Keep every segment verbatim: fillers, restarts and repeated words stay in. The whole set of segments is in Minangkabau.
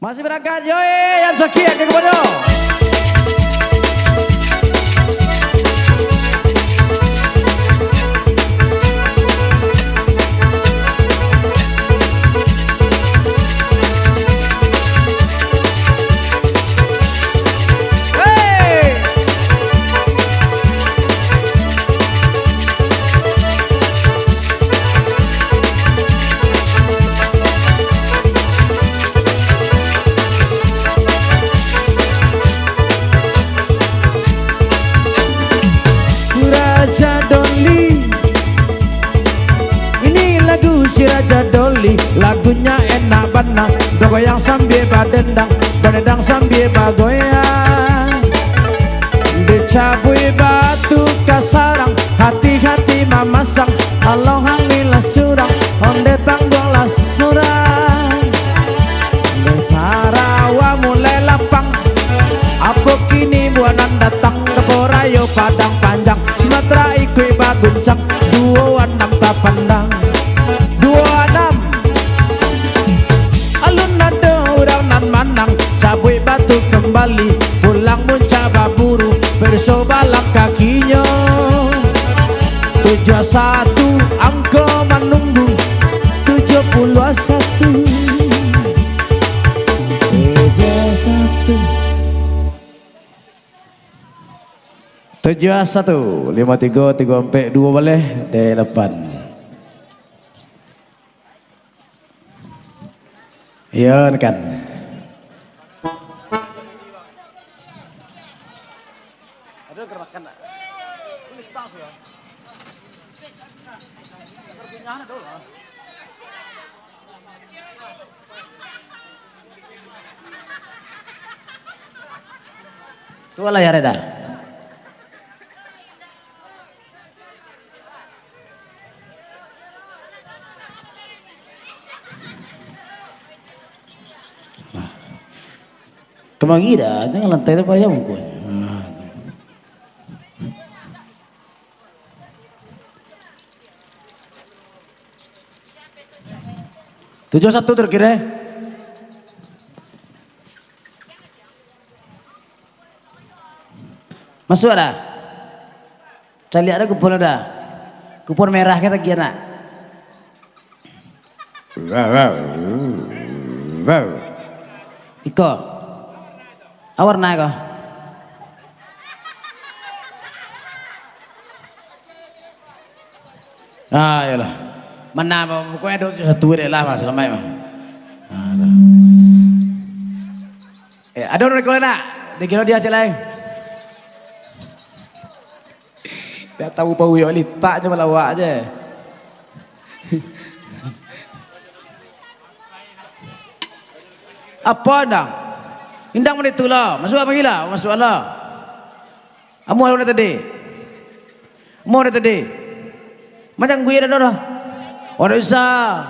Masih berangkat, yoi, yang sakit, ke kepada. Raja Doli. Ini lagu si Raja Doli, lagunyo enak bana. Bagoyang sambia badendang, badendang sambia bagoyang. Dicabuik batu ka sarang, hati-hati mamasang. Alohang ni lah surang, onde tangguang lah surang. Tarawa mulai lapang, apo kini buah nan datang? Kaporayo Padang Panjang, Sumatera ikuik baguncang, duo anam tapandang. Duo anam. Alun ado urang nan manang, cabuik batu kambali, pulang muncak baburu, peruso balang kakinyo. Tujuah satu angko manunggu, tujuah puluah satu. Tujuah satu. Tujuah satu, limo tigo, tigo ampek, duo baleh, delapan. Iyo, kan. Tu lah ya, Reda. Nah. Kemari dah, jangan lantai tu payah bungkus. Nah. Tujuh satu terakhir, eh. Masuak dah. Caliak dah kupon dah. Kupon merah ka tagih nak. Iko. Awarna ko. Ah, iyolah. Mana, pokoknyo ado satu dek lah, Mas, lamaik, Mas. Ah, dah. Eh, ado rekod nak? Dikiro dia cek lain. Dah tahu bau yo litak je, malawak je. Apa ndang? Indang menit tu lah. Masuk apa gila? Masuk Allah. Amuah udah tadi. Amuah udah tadi. Macam gue ada dah. Oh, ndak usah.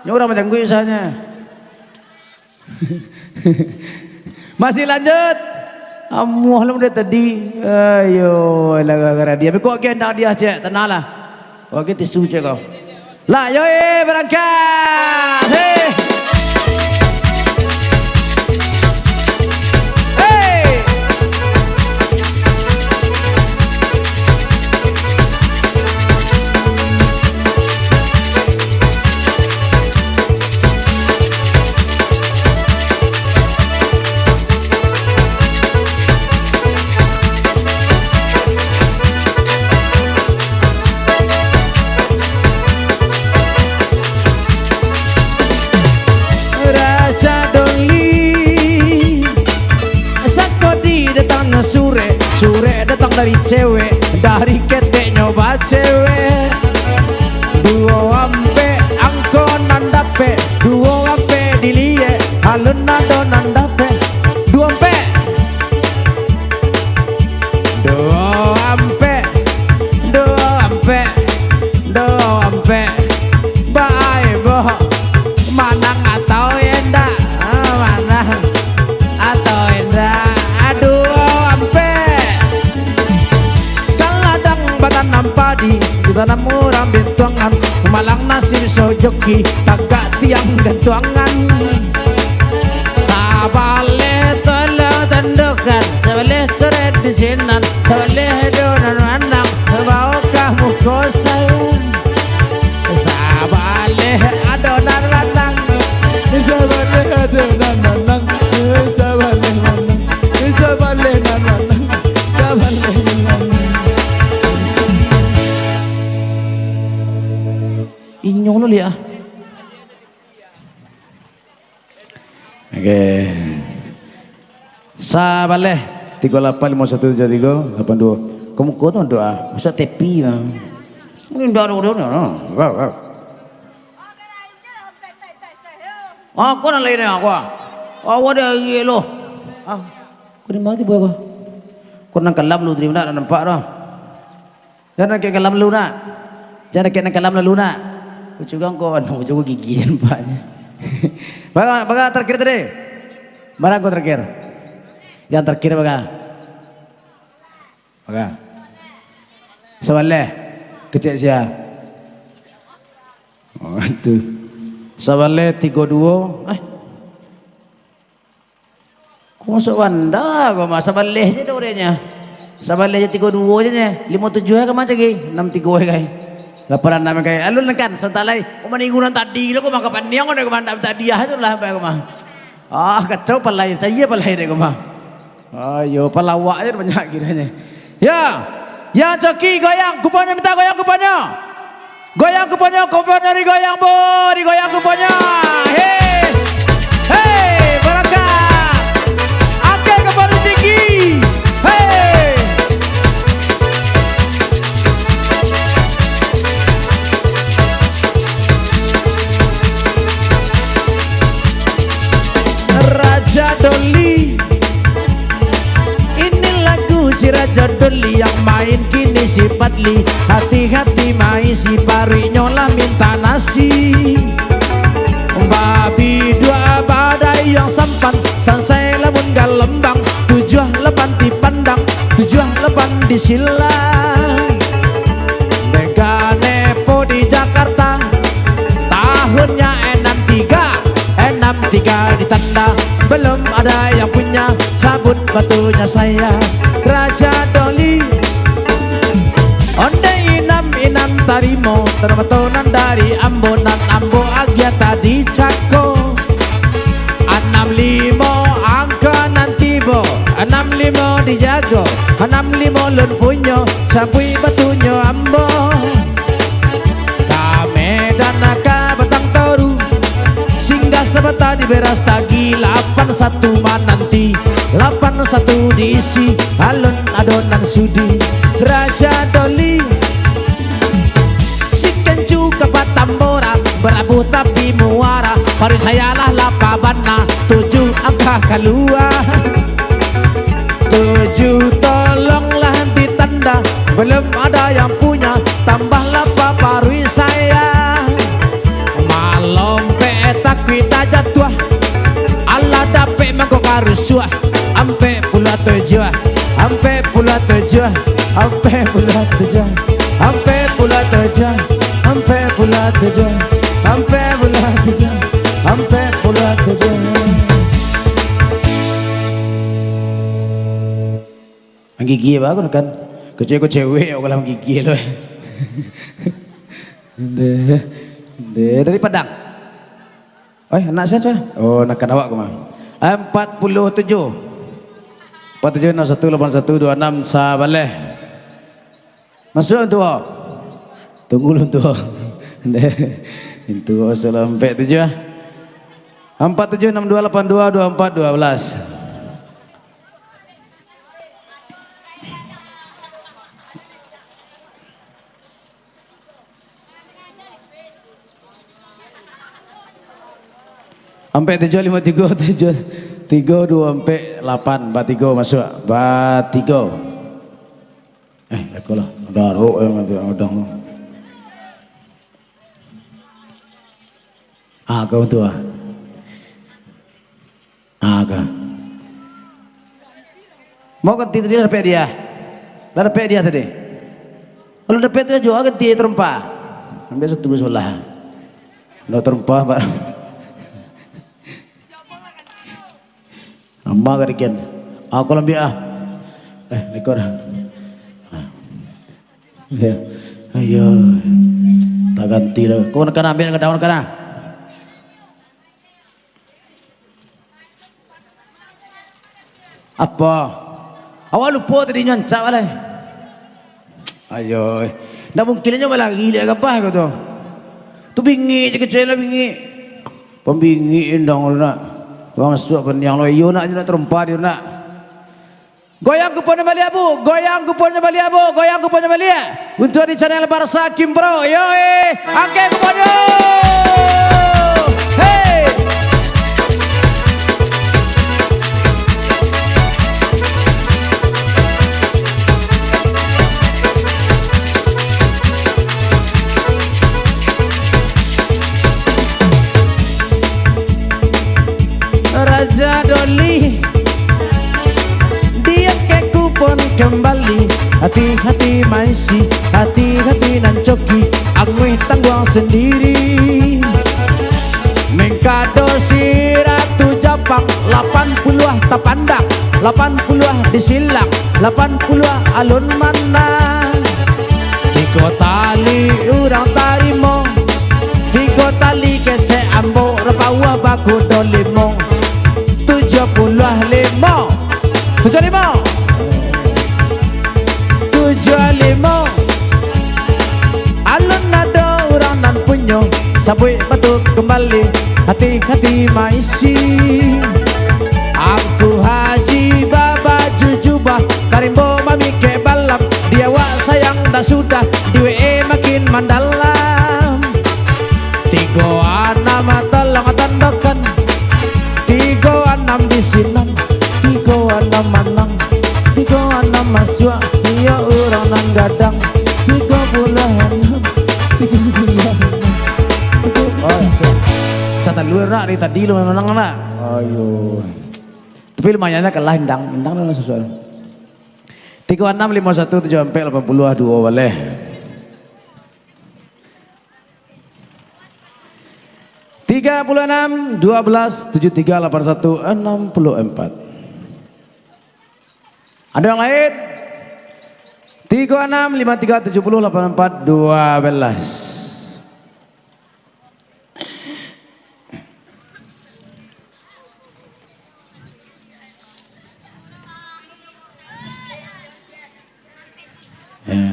Nyo urang macam gue usahnya. Masih lanjut. Amuah lah udah tadi. Ayo, lah gara-gara dia. Tapi kok gendang dia cek, tenanglah. Oke, tisu cek kau. Lah, yo, eh, berangkat. Hei. Hei. Raja Doli. Sakodi datang surek, surek datang dari cewek, dari keteknyo bacewek. Duo ampek angko nan dapek, duo ampek diliek, alun ado nan dapek. Duo ampek. Duo ampek, duo ampek, duo ampek. Bae boh, manang Joki tagak tiang gantuangan. Sabaleh tolong tandokan, sabaleh coret di sinan, sabaleh ado nan lanang, bao ka muko sayo. Sabaleh ado nan lanang, sabaleh ado nan lanang, sabaleh lanang, sabaleh nan lanang, sabaleh nan lanang. Inyo lo liak ah. Oke. Sabaleh, tigo lapan limo satu tujuah tigo lapan duo. Ka muko tu doa. Usah tepi lah. Indak ada, ada, ada. Aku nak lain aku. Awak dah iya lo. Ah, kau di mana tiba aku? Kau nang kalam lu, tadi nak nampak dah. Jan dakek kalam lalu nak. Jan dakek nan kalam lalu nak. Kucurang ko anu, cubo gigi nampaknyo. Bara, bara terakhir tadi? Bara ko terakhir? Yang terakhir bara? Bara? Sabaleh. Kecek sia? Oh, tu. Sabaleh tigo duo. Eh. Ko masuak banda ko mah, sabaleh je dah urehnyo. Sabaleh je tigo duo je nyo. Limo tujuah ka mah cagi? Anam tigo kai. Lapan anam kai. Alun kan, sabanta lai. Ko manigu nan tadi lo ko mah, ka paniang ko mah, tadi ah tu lah sampai ko mah. Ah, kacau palai, cayia palai dek ko mah. Ayo, palawak je banyak kironyo. Ya. Ya, coki goyang kuponyo, minta goyang kuponyo. Goyang kuponyo, kuponyo digoyang, bo, digoyang kuponyo. Hei. Hei, barakat. Akeh kupon rezeki. Hei. Raja Doli. Ini lagu si Raja Doli yang main kini si Fadli. Hati-hati main si paruiknyo lah minta nasi. Babi dua badai yang sampan, sansai lamun galambang, tujuah lapan di pandang, tujuah lapan di silang. Mega nepo di Jakarta, tahunnya enam tiga, enam tiga ditanda. Belum ada yang punya, sabut batunyo saya, Raja Doli. Onde inam, inam tarimo, tarimo nan dari ambo, nan ambo agiah tadi cako. Anam limo angka nan tibo, anam limo dijago, anam limo lun punyo, sabuik batunyo ambo. Ka Medan ka Batang Toru, singgah sabanta di Brastagi, lapan satu mananti, lapan satu diisi, alun ado nan sudi. Raja Doli. Si Kencu ka Patambora, balabuah tapi muara, paruik saya lah lapa bana, tujuah angka kalua. Tujuah tolonglah ditanda, belum ada yang punya, tambah lapa paruik saya. Malompek takuik tajatuah, alah dapek mangko ka rusuah. Ampek puluah tujuah, ampek puluah tujuah, ampek puluah tujuah, ampek puluah tujuah, ampek puluah tujuah, ampek puluah tujuah, ampek puluah tujuah. Manggigil bagus kan? Kecil-kecil cewek awak lah manggigil lo. Ndeh, ndeh, dari Padang. Eh, anak sia tu? Oh, anak awak ko mah. Empat puluh tujuh. Empat tujuh enam satu lapan satu dua enam sabaleh. Masuak, Tuo. Tunggu lu, Tuo. Tuo salah ampek tujuah. Empat tujuh enam dua lapan dua dua empat dua belas. Ampek tujuah limo tigo tujuah tigo duo ampek lapan, batigo masuak, batigo. Eh, beko lah, daruk yang nanti yang udang. Ah, kau tu ah. Ah, kau. Mau ganti tadi lah dapek dia. Lah dapek dia tadi. Kalau dapek tu juo ganti terempa. Ambil satu sebelah. Nak terempah, Pak. Ama ka dikian. Ah, kau lambiak ah. Eh, lekor. Ah. Ya. Ayo. Tak ganti lah. Kau nak kana, ambil nak kana, nak kana. Apa? Awak lupo tadi nyo ancak balai. Ayo, eh. Ndak mungkin inyo balari liak gabah ko tu. Tu bingik je kecek lah, bingik. Pambingik indang tu nak. Urang suak paniang lo. Iyo nak, iyo nak terompa dio nak. Goyang kuponyo baliak, Bu. Goyang kuponyo baliak, Bu. Goyang kuponyo baliak. Untuak di channel Barsa Kimbro. Yo, eh. Angkek kuponyo. Hei. Raja Doli, diangkek kupon kembali. Hati-hati maisi, hati-hati nan coki, anguih tangguang sendiri. Mengkado si Ratu Japang, lapan puluah tapandang, lapan puluah disilang, lapan puluah alun manang. Tigo tali urang tarimo, tigo tali kecek ambo, rapauah bakudo limo. Tujuah puluah limo. Tujuah limo. Tujuah limo. Alun ado urang nan punyo, cabuik batu kembali, hati-hati maisi. Angku Haji babaju jubah, karimbo mamikek balap, di awak sayang dah sudah, di W A makin mandalam. Tigo anam tolong tandokan, tigo anam di sinan, tigo anam manang, tigo anam masuak, iyo urang nan gadang, tigo puluah anam, tigo puluah anam, tigo. Oh, siap. Catat dulu nak, dari tadi lo manang nak. Ayo. Tapi lumayan lah kalah indang, indang lah sesuai. Tigo anam limo satu tujuah ampek lapan puluah duo baleh. Tiga puluh enam, dua belas, tujuh tiga, lapan satu, enam puluh empat. Ada yang lain? Tigo enam, lima tiga, tujuh puluh, lapan empat, dua belas. Ya.